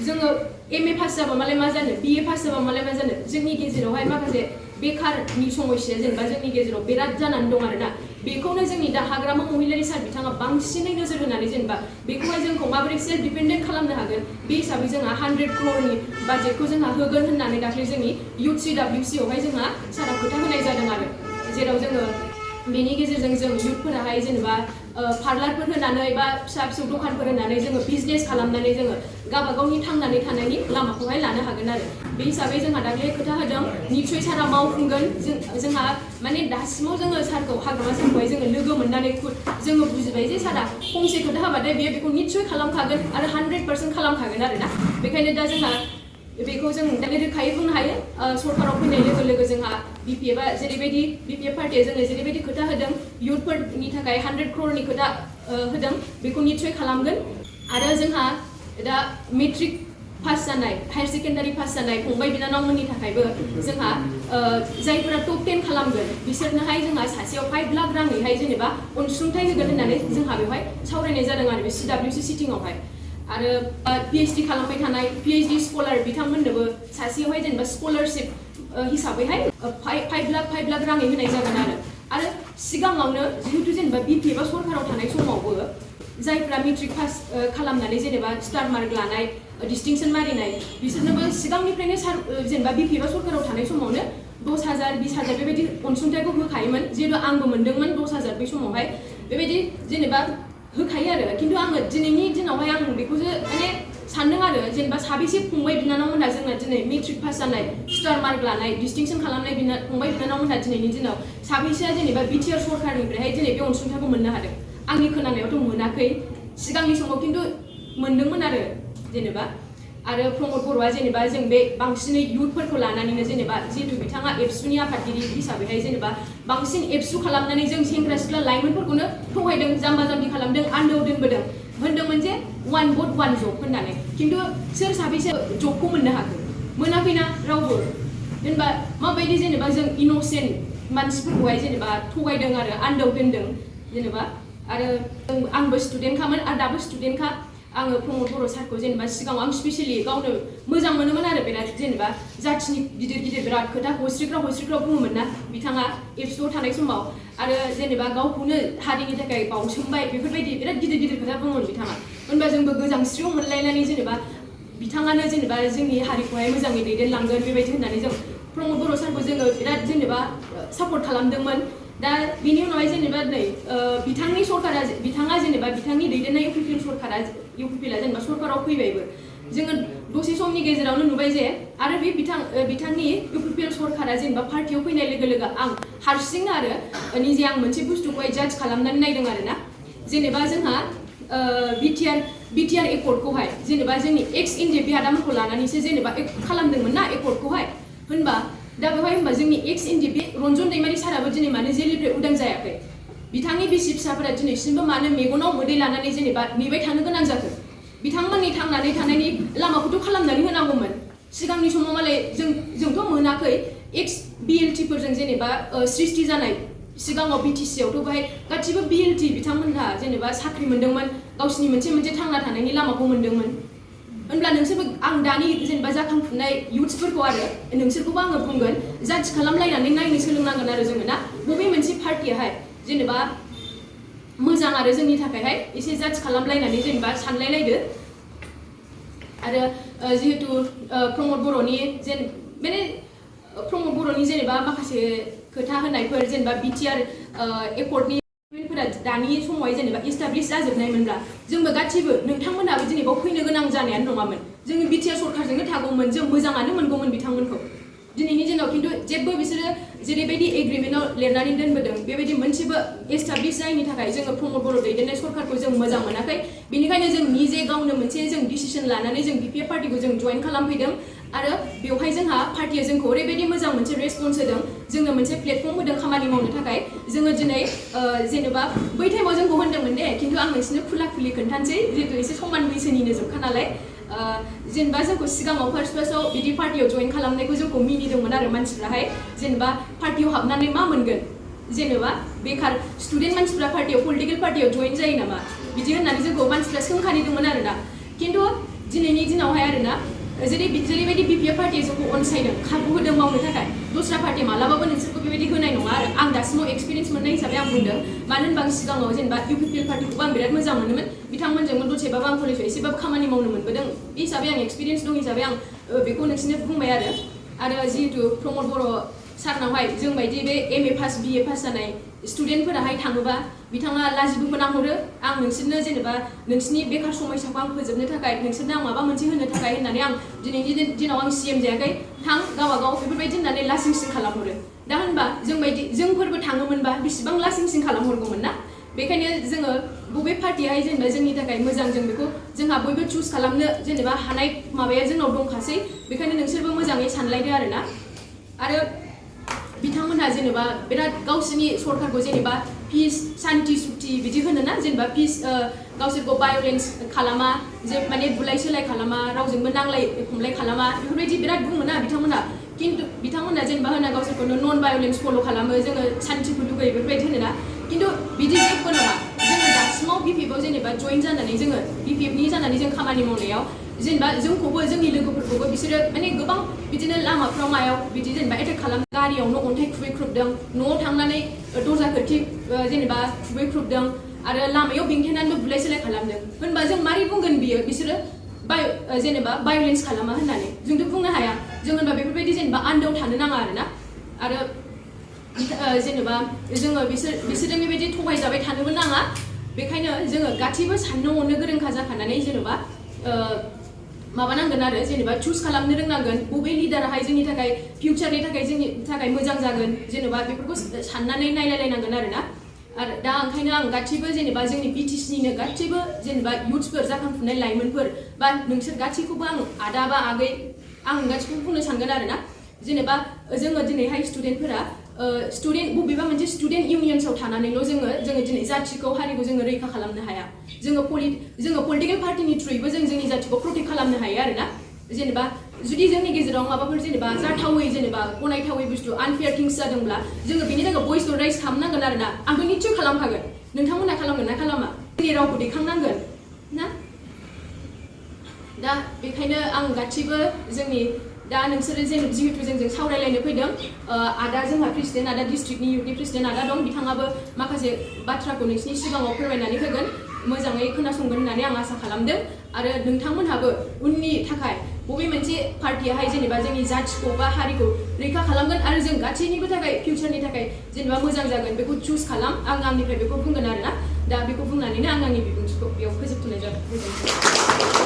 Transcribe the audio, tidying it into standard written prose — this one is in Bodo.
जोङो MA पास जाबा मालाय मा जानो BA पास जाबा मालाय मा जानो जोंनि गेजेरावहाय माखासे बेखारनि समस्या जेनेबा जोंनि गेजेराव बिराद जानानै दं आरोना बेखौनो जोंनि दा हाग्रामा महिलारि सार बिथाङा बांसिनै नोजोर होनानै जेनेबा बेखौहाय जोंखौ माबोरै सेल्फ डिपेन्डेन्ट खालामनो हागोन बे हिसाबै जोंहा 100 crore बाजेटखौ जोंहा होगोन होननानै दाख्लै जोंनि Youth CWC आवहाय जोंहा सारा खोथा होनाय जादों आरो जेराव जोङो बेनि गेजेरजों जों युथफोराहाय जेनेबा पार्लारफोर होनानै बा फिसा फिसौ दखानफोर होनानै जोङो बिजनेस खालामनानै जोङो गावबा गावनि थांनानै थानायनि लामाखौहाय लानो हागोन आरो बे हिसाबै जोंहा दाख्लै खोथा होदों निश्चय सारा मावफुंगोन जोंहा माने दासिमाव जोङो सारखौ हाग्रामा सारखौहाय जोङो लोगो मोननानै जोङो बुजिबाय जे सारा फंसे खोथा होबाथाय बेयो बेखौ निश्चय खालामखागोन आरो 100% खालामखागोन आरोना बेखायनो दा जोंहा बेखौ जों रोखायै बुंनो हायो सरकाराव फैनाय लोगो लोगो जोंहा BPF आ जेरैबायदि BPF पार्टिया जोंनो जेरैबायदि खोथा होदों युथफोरनि थाखाय 100 crore खोथा होदों बेखौ निश्चय खालामगोन आरो जोंहा दा मेट्रिक पास जानाय हायर सेकेन्डारि पास जानाय फंबाय बिनानावमोननि थाखायबो जोंहा जायफोरा टप 10 खालामगोन बिसोरनोहाय जोंहा सासेयाव 5 लाख राङैहाय जेनेबा अनसुंथाइ होगोन होननानै जोंहा बेवहाय सावरायनाय जादों आरो बे CWC सिटिंआवहाय आरो PhD खालामबाय थानाय PhD स्कलार बिथांमोननोबो सासेयावहाय जेनेबा स्कलारशिप हिसाबैहाय 5 लाख राङै होनाय जागोन आरो सिगाङावनो जिहेतु जेनेबा BPF आ सरकाराव थानाय समावबो जायफ्रा मेट्रिक पास खालामनानै जेनेबा स्टार मार्क लानाय डिस्टिंक्शन मारिनाय बिसोरनोबो सिगांनिफ्रायनो जेनेबा BPF आ सरकाराव थानाय समावनो 10,000 20,000 बेबायदि अनसुंथाइखौ होखायोमोन जिहेतु आंबो मोनदोंमोन 10,000 बे समावहाय बेबायदि जेनेबा होखायो आरो किन्तु आङो दिनैनि दिनावहाय आं बेखौसो माने सानदों आरो जेनेबा साबेसे फंबाय बिनानावमोनहा जोंना दिनै मेट्रिक पास जानाय स्टार मार्क लानाय डिस्टिंक्शन खालामनाय फंबाय बिनानावमोनहा दिनैनि दिनाव साबेसेया जेनेबा BTR सरकारनिफ्रायहाय दिनै बे अनसुंथाइखौ मोननो हादों आंनि खोनानायावथ' मोनाखै सिगांनि समाव किन्तु मोनदोंमोन आरो जेनेबा आरो प्रमद बर'आ जेनेबा जों बे बांसिनै युथफोरखौ लानानैनो जेनेबा जिहेतु बिथाङा एबसुनि आफादगिरि हिसाबैहाय जेनेबा बांसिन एबसु खालामनानै जों सेंग्रा सिख्ला लाइमोनफोरखौनो थगायदों जाम्बा जाम्बि खालामदों आन्दोआव दोनबोदों होनदोंमोन जे 1 vote 1 job होननानै किन्तु सोर साबेसे जबखौ मोननो हाखो मोनाखैना रावबो जेनेबा माबायदि जेनेबा जों इनोसेन्ट मानसिफोरखौहाय जेनेबा थगायदों आरो आन्दोआव दोनदों जेनेबा आरो आंबो स्टुडेन्टखामोन आरो दाबो स्टुडेन्टखा आङो प्रमद बर' सारखौ जेनेबा सिगाङाव आं स्पेसियेलि गावनो मोजां मोनोमोन आरो बिराद जेनेबा जाथिनि गिदिर बिराद खोथा हस्रिख्राव बुङोमोन ना बिथाङा एबसुआव थानाय समाव आरो जेनेबा गावखौनो हारिनि थाखाय बावसोमबाय बेफोरबायदि बिराद गिदिर खोथा बुङोमोन बिथाङा होनबा जोंबो गोजांस्रियाव मोनलायनानै जेनेबा बिथाङानो जेनेबा जोंनि हारिखौहाय मोजाङै दैदेनलांगोन बेबायदि होननानै जों प्रमद बर' सारखौ जोङो बिराद जेनेबा सापर्ट खालामदोंमोन दा बिनि उनावहाय जेनेबा नै बिथांनि सरकारा बिथाङा जेनेबा बिथांनि दैदेननाय UPPL जेनेबा सरकाराव फैबायबो जोङो दसे समनि गेजेरावनो नुबाय जे आरो बे बिथांनि UPPL सरकारा जेनेबा पार्टियाव फैनाय लोगो लोगो आं हारसिंनो आरो निजे आं मोनसे बुस्थुखौहाय जाज खालामनानै नायदों आरोना जेनेबा जोंहा BTR एकर्डखौहाय जेनेबा जोंनि एक्स NJP हादामोनखौ लानानैसो जेनेबा खालामदोंमोन ना एकर्डखौहाय होनबा दा बेवहाय होनबा जोंनि एक्स NJP रन्जन दैमारि साराबो दिनै मानो जेलनिफ्राय उदां जायाखै बिथांनि बिसि फिसाफोरा दिनैसिमबो मानो मेगनाव मोदै लानानै जेनेबा नेबाय थानो गोनां जाखो बिथांमोननि थांनानै थानायनि लामाखौथ' खालामनानै होनांगौमोन सिगांनि समाव मालाय जोंथ' मोनाखै एक्स BLT फोरजों जेनेबा सृष्टि जानाय सिगाङाव BTC आवथ' बेहाय गासिबो BLT बिथांमोनहा जेनेबा साख्रि मोनदोंमोन गावसिनि मोनसे थांना थानायनि लामाखौ मोनदोंमोन होनब्ला नोंसोरबो आं दानि जेनेबा जाखांफुनाय युथ्सफोरखौ आरो नोंसोरखौबो आङो बुंगोन जाज खालामलायनानै नायनो सोलोंनांगोन आरो जोङो ना बबे मोनसे पार्टियाहाय जेनेबा मोजां आरो जोंनि थाखायहाय एसे जाज खालामलायनानै जेनेबा सानलायलायदो आरो जिहेतु प्रमद बर'नि जेनेबा माखासे खोथा होनायफोर जेनेबा BTR एकर्डनि फोरा दानि समावहाय जेनेबा इस्टाब्लिश जाजोबनायमोनब्ला जोंबो गासिबो नोंथांमोनाबो जेनेबा फैनो गोनां जानायानो नङामोन जोंनि BTR सरकारजोंनो थागौमोन जों मोजाङानो मोनगौमोन बिथांमोनखौ दिनैनि दिनाव किन्तु जेबो बिसोरो जेरैबायदि एग्रिमेन्टआव लिरनानै दोनबोदों बेबायदि मोनसेबो एस्टाब्लिश जायैनि थाखाय जोङो प्रमद बर' दैदेननाय सरकारखौ जों मोजां मोनाखै बेनिखायनो जों निजे गावनो मोनसे जों डिसिसन लानानै जों BPF पार्टिखौ जों जइन खालामफैदों आरो बेवहाय जोंहा पार्टिया जोंखौ ओरैबायदि मोजां मोनसे रेसपन्स होदों जोंनो मोनसे प्लेटफर्म होदों खामानि मावनो थाखाय जोङो दिनै जेनेबा बै टाइमाव जोंखौ होनदोंमोन दे किन्तु आं नोंसिनो खुला-खुलि खोन्थानोसै जिहेतु एसे समान बैसोनिनो जोबखा नालाय जेनेबा जोंखौ सिगाङाव फार्स्टआव बिदि पार्टियाव जइन खालामनायखौ जोंखौ मिनिदोंमोन आरो मानसिफ्राहाय जेनेबा पार्टियाव हाबनानै मा मोनगोन जेनेबा बेकार स्टुडेन्ट मानसिफ्रा पार्टियाव पलिटिकेल पार्टियाव जइन जायो नामा बिदि होननानै जोंखौ मानसिफ्रा सोंखारिदोंमोन आरोना किन्तु दिनैनि दिनावहाय आरोना जेरैबायदि बिपिएफ पार्टिया जोंखौ अनसायदों खाबु होदों मावनो थाखाय दस्रा पार्टिया मालाबाबो नोंसोरखौ बेबायदि होनाय नङा आरो आं दासिमाव एक्सपिरियेन्स मोननाय हिसाबै आं बुंदों मानो होनबा आं सिगाङाव जेनेबा इउपिपिएल पार्टिखौबो आं बिराद मोजां मोनोमोन बिथांमोनजोंबो दसेबाबो आं कलेजाव एसेबाबो खामानि मावनो मोनबोदों बे हिसाबै आं एक्सपिरियेन्स दं हिसाबै आं बेखौ नोंसोरनो बुंबाय आरो जिहेतु प्रमद बर' सारनावहाय जोंबायदि बे एमए पास बिए पास जानाय स्टुडेन्टफोराहाय थाङोबा बिथाङा लाजिबो फोनांहरो आं नोंसोरनो जेनेबा नोंसिनि बेकार समयसाखौ आं फोजोबनो थाखाय नोंसोरनो आं माबा मोनसे होनो थाखाय होननानै आं दिनैनि दिनाव आं सिएम जायाखै थां गावबागाव बेफोरबायदि होननानै लासिंसिं खालामहरो दा होनबा जोंफोरबो थाङोमोनबा बेसेबां लासिंसिं खालामहरगौमोन ना बेखायनो जोङो बबे पार्टियाहाय जेनेबा जोंनि थाखाय मोजां जों बेखौ जोंहा बयबो चुज खालामनो जेनेबा हानाय माबाया जोंनाव दंखासै बेखायनो नोंसोरबो मोजाङै सानलायदो आरोना आरो बिथांमोनहा जेनेबा बिराद गावसोरनि सरकारखौ जेनेबा पिस शान्ति सुक्ति बिदि होनोना जेनेबा पिस गावसोरखौ भायलेन्स खालामा जे माने बुलाय सोलाय खालामा रावजोंबो नांलाय खमलाय खालामा बेफोरबायदि बिराद बुङोना बिथांमोनहा किन्तु बिथांमोनहा जेनेबा होना गावसोरखौनो नन भायलेन्स फल' खालामो जोङो शान्तिखौ लुगैयो बेफोरबायदि होनोना किन्तु बिदि जेबो नङा जोङो दासिमाव बिपिएफआव जेनेबा जइन जानानै जोङो बिपिएफनि जानानै जों खामानि मावनायाव जेनेबा जोंखौबो जोंनि लोगोफोरखौबो बिसोरो माने गोबां बिदिनो लामाफ्राव मायाव बिदि जेनेबा एटेक खालाम गारियावनो अन्थाइ खुबैख्रुबदों न'आव थांनानै दरजा खोरखि जेनेबा खुबैख्रुबदों आरो लामायाव बेंथेनानैबो बुलाय सोलाय खालामदों होनबा जों मारै बुंगोन बियो बिसोरो जेनेबा भायलेन्स खालामा होननानै जोंथ' बुंनो हाया जों होनबा बेफोरबायदि जेनेबा आन्दोआव थानो नाङा आरोना आरो जेनेबा जोङो बिसोरजों बेबायदि थगायजाबाय थानोबो नाङा बेखायनो जोङो गासैबो साननो हनो गोरोंखा जाखानानै जेनेबा माबानांगोन आरो जेनेबा चुज खालामनो रोंनांगोन बबे लिडाराहाय जोंनि थाखाय फिउचारनि थाखाय जोंनि थाखाय मोजां जागोन जेनेबा बेफोरखौ साननानै नायलायलायनांगोन आरोना आरो दा ओंखायनो आं गासैबो जेनेबा जोंनि बिटिसिनिनो गासैबो जेनेबा इयुथ्सफोर जाखांफुनाय लाइमोनफोर बा नोंसोर गासैखौबो आं आदा बा आगै आं गासैखौबो बुंनो सानगोन आरोना जेनेबा जोङो दिनैहाय स्टुडेन्टफोरा बबेबा मोनसे स्टुडेन्ट इउनियन्सआव थानानैल' जोङो दिनै जाथिखौ हारिखौ जोङो रैखा खालामनो हाया जोङो पलिटिकेल पार्टिनि थ्रुयैबो जों जोंनि जाथिखौ प्रटेक्ट खालामनो हायो आरोना जेनेबा जुदि जोंनि गेजेराव माबाफोर जेनेबा जाथावै जेनेबा गनायथावै बुस्थु आनफेयार थिंस जादोंब्ला जोङो बेनि थाखाय भइसखौ राइज खालामनांगोन आरोना आंथ' निस्सय खालामखागोन नोंथांमोनहा खालामगोन ना खालामा जोंनि रावखौ दैखांनांगोन ना दा बेखायनो आं गासैबो जोंनि दा नोंसोरो जिहेतु जोंजों सावरायलायनो फैदों आदा जोंहा प्रेसिडेन्ट आदा डिस्ट्रिक्टनि इउथनि प्रेसिडेन्ट आदा दं बिथाङाबो माखासे बाथ्राखौ नोंसिनि सिगाङाव फोरमायनानै होगोन मोजाङै खोनासंगोन होननानै आं आसा खालामदों आरो नोंथांमोनहाबो उननि थाखाय बबे मोनसे पार्टियाहाय जेनेबा जोंनि जाथिखौ बा हारिखौ रैखा खालामगोन आरो जों गासैनिबो थाखाय फिउचारनि थाखाय जेनेबा मोजां जागोन बेखौ चुज खालाम आं आंनिफ्राय बेखौ बुंगोन आरोना दा बेखौ बुंनानैनो आं आंनि बिबुंथिखौ बेयाव फोजोबथ'नाय जाबाय।